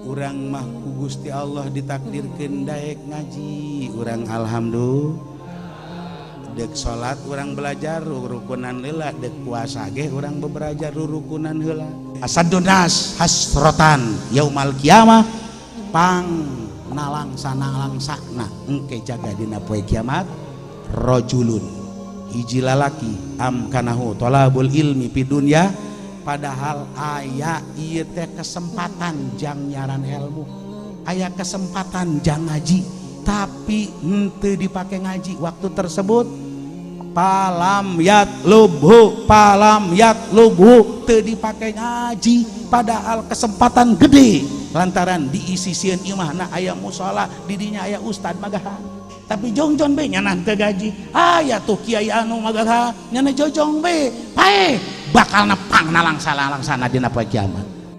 Urang mah ku Gusti Allah ditakdirkeun daek ngaji, urang alhamdulillah. Dek salat urang belajar rurukunan heula, dek puasa ge urang belajar rurukunan heula. Asaddun nas hasrotan yaumal kiamah, pang nalangsa nalangsana engke jaga dina poe kiamat, rajulun hiji lalaki amkanahu tolabul ilmi fi dunya, padahal aya ieu teh kesempatan jang nyaran ilmu, aya kesempatan jang ngaji, tapi henteu dipake ngaji waktu tersebut. Palam yatlubhu, palam yatlubhu, teu dipake ngaji padahal kesempatan gede, lantaran diisi sieun imahna aya musala, didinya aya ustad magahan, tapi jongjon be nyana teu gaji. Aya tuh kiai anu magahan, nyana jojong be pae, bakal nepang nalangsa-nalangsana dina poe kiamat.